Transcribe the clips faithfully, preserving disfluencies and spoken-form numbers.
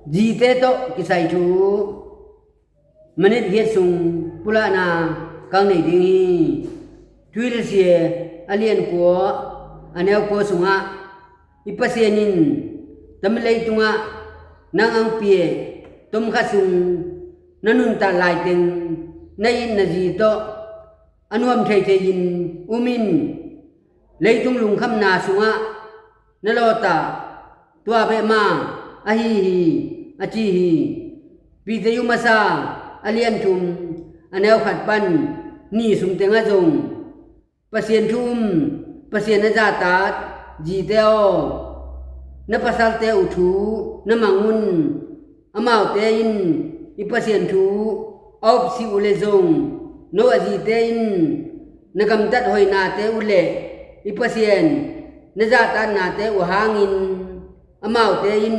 Zite tawh kisai thu minit giat sung pulakna kang nei ding hi. Thuhilhsia a lian kua, a neu kua sungah, i Pasian in tami leitungah nang ang pia tom khat sung na nuntak laiteng na it na zi tawh a nuam theithei in um in, leitung lungkhamna sungah na lawtah tua beh mah ahi hi, a ci hi. Peter masa a lian thum, a neu khat pan nih sung tengah zong, Pasian thu um, Pasian a zahtak zite aw, na pasalte uh thu na mang un. Amaute in i Pasian thu a upsih uh leh zong, Noah zite in na gamtat hoihnate uh leh i Pasian na zahtaknate uh hangin, amaute in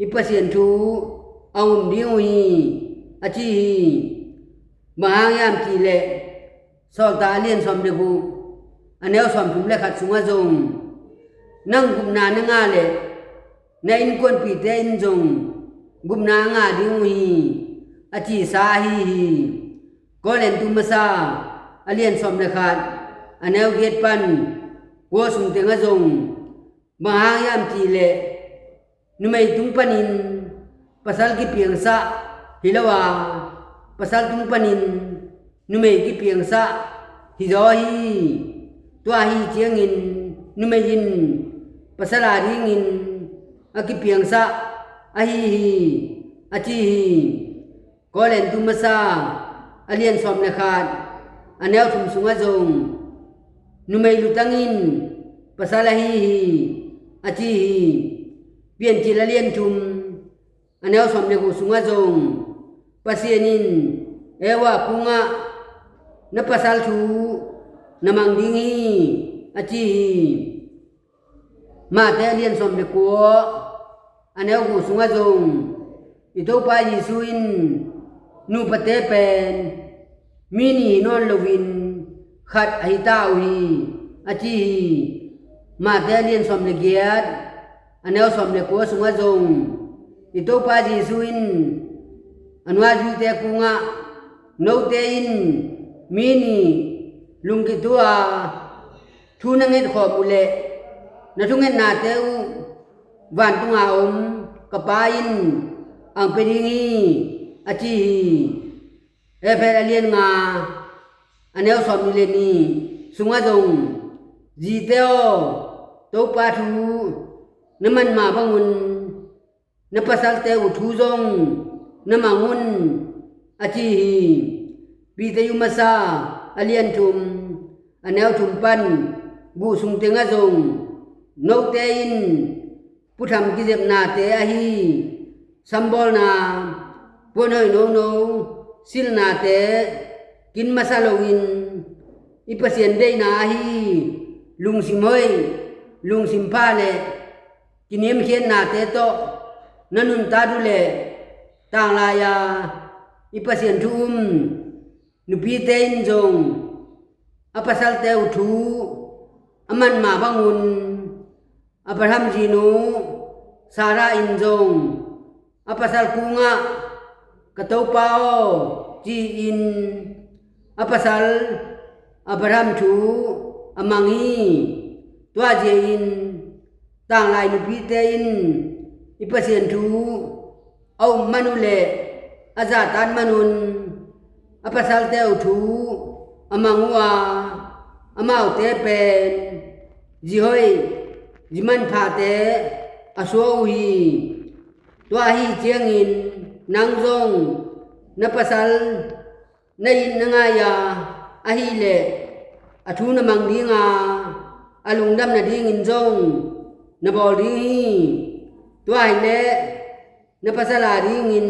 i Pasian thu a um ding uh hi, a ci hi. Bang hang hiam cih leh, Sawltak a lian sawm le guk, a neu sawm thum le khat sungah zong, nang gupna na ngah leh na innkuanpihte in zong gupna a ngah ding uh hi, a cisa ahi hi. Korintu masa a lian sawm le khat, a neu giat pan kua sung tengah zong, bang hang hiam cih leh, numei tung panin pasal kipiangsah hi lo a, pasal tung panin numei kipiangsah hi zaw hi. Tua ahi ciangin numei in pasal a dingin a kipiangsah ahi hi, a ci hi. Korintu masa a lian sawm le khat, a neu thum sungah zong, numei lutang in pasal ahi hi, a ci hi. Piancil a lian thum, a neu sawm le guk sungah zong, Pasian in Eva kungah na pasal thu na mang ding hi, a ci hi. Mate a lian sawm le kua, a neu guk sungah zong, i Topa Jesu in nupate pen mi nih hi nawn loin khat ahi ta uh hi, a ci hi. Mate a lian sawm le giat, a neu sawm le kua sungah zong, i Topa Jesu in a nuazuite kungah, note in mi nih lungkitu a thu na ngetkhawm uh leh, na thungetnate uh vantunga om ka Pa in ang pia ding hi, a ci hi. Efesa a lian nga, a neu sawm nih le nih sungah zong, zite aw, Topa thu na man mah bangun na pasalte uh thu zong na mang un, a ci hi. Peter masa a lian thum, a neu thum pan guk sung tengah zong, note in putham kizepnate ahi, sambawlna, puanhoih nono silhnate kin masa loin, i Pasian deihna ahi lungsim hoih, lungsim pha le kiniamkhiatnate tawh na nuntak uh leh, tanglai-a i Pasian thu um nupite in zong a pasalte uh thu a man mah bangun, Abraham zinu Sarah in zong a pasal kungah, ka topa aw, ci-in a pasal Abraham thu a mang hi. Tua zia-in tanglai nupite in i Pasian thu a um man uh leh a zahtak man un, a pasalte uh thu a mang uh a, amaute pen zi hoih, zi manphate a sua uh hi. Tua ahi ciangin nang zong na pasal na it na ngai-a, ahih leh a thu na mang dinga, a lungdam nadingin zong na bawl ding hi. Tua ahih leh na pasal a dingin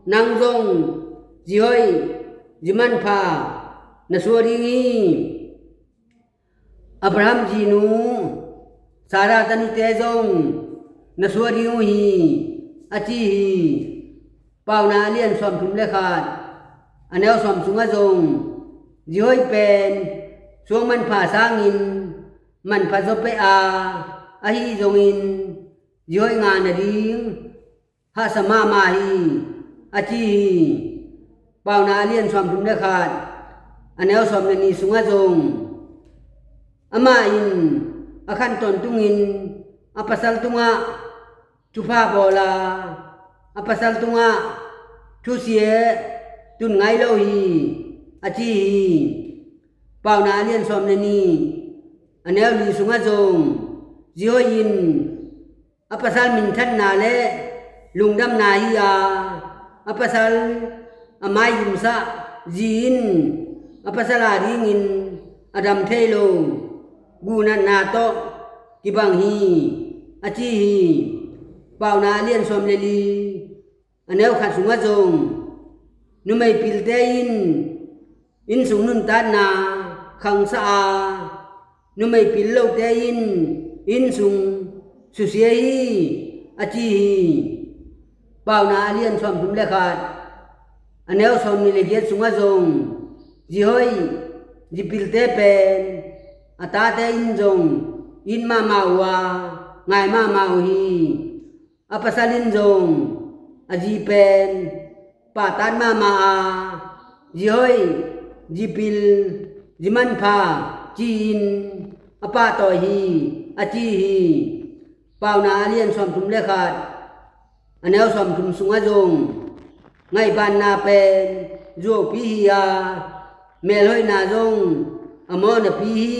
nang zong zi hoih, zi manpha na sua ding hi. Abraham zinu Sarah tanute zong na sua ding uh hi, a ci hi. Paunak a lian sawmthum le khat, a neu sawm sungah zong, zi hoih pen suang manpha sangin manpha zaw peh a, ahi zongin zi hoih ngah nading hahsa mahmah hi, a ci hi. Paunak a lian sawmthum le khat, a neu sawm le nih sungah zong, amah in a khan tawntungin a pasal tungah thupha bawl a, a pasal tungah thusia tun ngai lo hi, a ci hi. Paunak a lian sawm le nih, a neu li sungah zong, zi hoih in a pasal minthanna le lungdamna hi a, a pasal a maizumsah zi in a pasal adingin a dam thei lo guhnatna tawh kibang hi, a ci hi. Paunak a lian sawm le li, a neu khat sungah zong, numei pilte in innsung nuntakna khangsa a, numei pil lote in innsung susia hi, a ci hi. Paunak a lian sawmthum le khat, a neu sawmnih le giat sungah zong, zi hoih, zi pilte pen a tate in zong it mahmah uh a, ngai mahmah uh hi. A pasal in zong a zi pen pahtak mahmah a, zi hoih, zi pil, zi manpha ci-in a pahtawi hi, a ci hi. Paunak a lian sawmthum le khat, a neu sawmthum sungah zong, ngaihbanna pen zuaupi hi a, melhoihna zong a mawhnapi hi,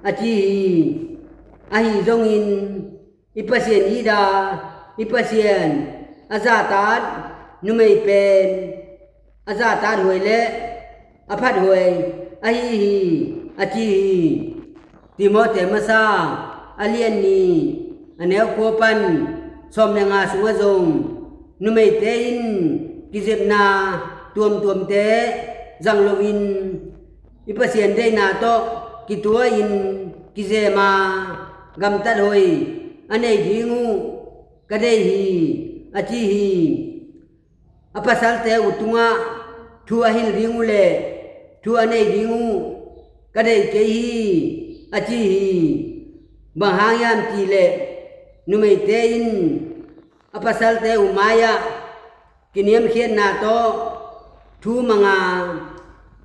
a ci hi. Ahi zongin, i Pasian it a, i Pasian a zahtak numei pen a zahtak huai le a phat huai ahi hi, a ci hi. Timote masa a lian nih, a neu kua pan sawm le nga sungah zong, numeite in kizepna tuamtuamte zang loin, i Pasian deihna tawh kituahin kizem a, gamtat hoih a nei ding uh ka deih hi, a ci hi. A pasalte uh tungah thu a hilh ding uh le thu a nei ding uh ka deih kei hi, a ci hi. Bang hang hiam cih leh, numeite in a pasalte uh mai-ah kiniamkhiatna tawh thu mang a,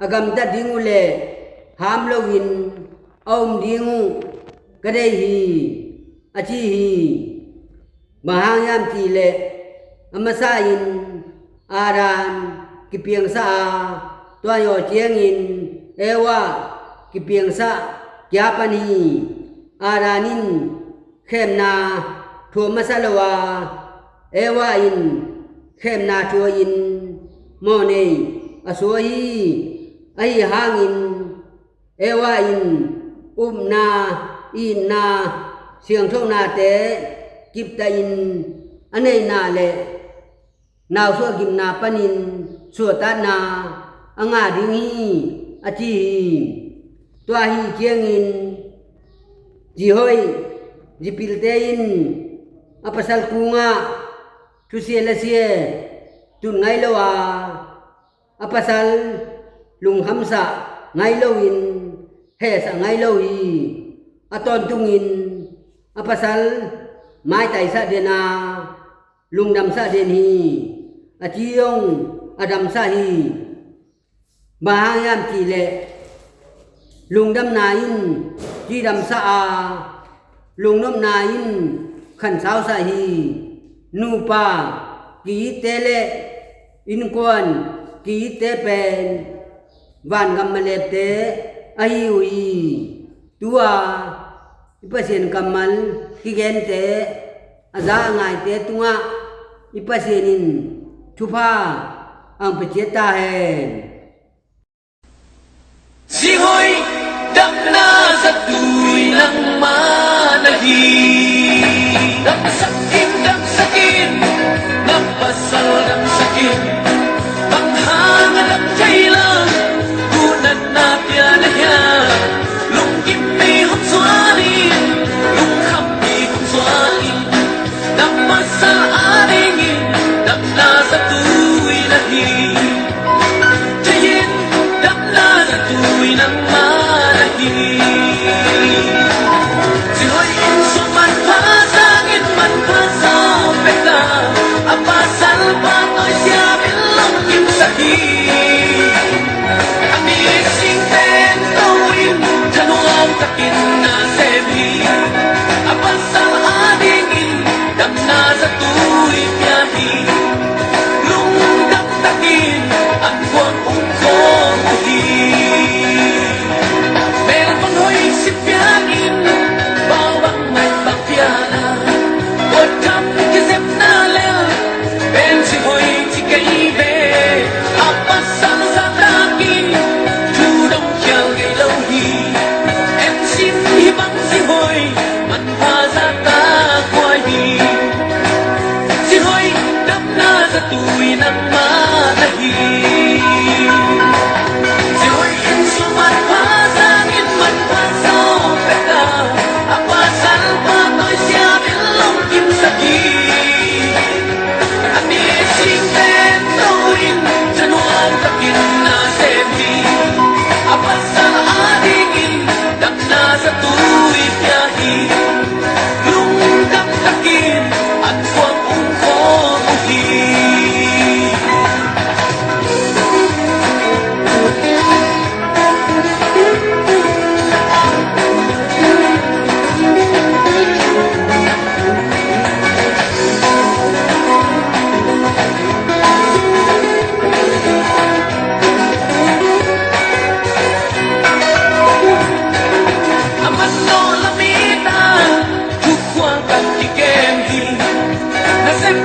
a gamtat ding uh le ham loin a om ding uh ka deih hi, a ci hi. Bang hang hiam cih leh, a masa in Adam kipiangsak a, tua hi aw ciangin Eva kipiangsak kia pan hi. Adam in khemna thuah masa lo a, Eva in khemna thuahin mawhnei a suah hi. Ahi hangin Eva in upna, itna, siangthonate kiptahin a neihna le nausuah gimna panin suahtakna a ngah ding hi, a ci hi. Tua ahi ciangin zi hoih, zi pilte in a pasal kungah thusia lasia tun ngai lo a, a pasal lungkhamsah ngai loin hehsah ngai lo hi. A tawntungin a pasal maitaisak den a, lungdamsak den hi, a ci zong a damsak hi. Bang hang hiam cih leh, lungdamna in cidamsak a, lungnopna in khansausak hi. Nupa ki-itte le innkuan ki-itte pen vangam malepte ahi uh hi. Tua i Pasian kammal kigente a za a ngaite tungah i Pasian in thupha ang pia ciat ta hen. Zi hoih, damna zatui nangmah na hi. Damsak in, damsak in, nang pasal damsak in. Bang hang a dam thei lo, guhnatna pia na hiam? Lungkimpi hong zuan in, lungkhampi hong zuan in. Dam masa adingin damna zatui na hi. Thei in, damna zatui nangmah na hi. Zi hoih in suah manpha, zang in manpha, zang pek a, a Tui nangmah na hi. Zioi in suman pha, zang in man pha, zo pek a, a pasal pa toisia bil lungkim sak hi. A mi singten to in, canuam takin na sem hi. A pasal adingin damna zatu i pia hi. Lungdam takin an kuang ung khawm uh hi. A man nawh lam i ta, thukhua kan kikem hi. Nasem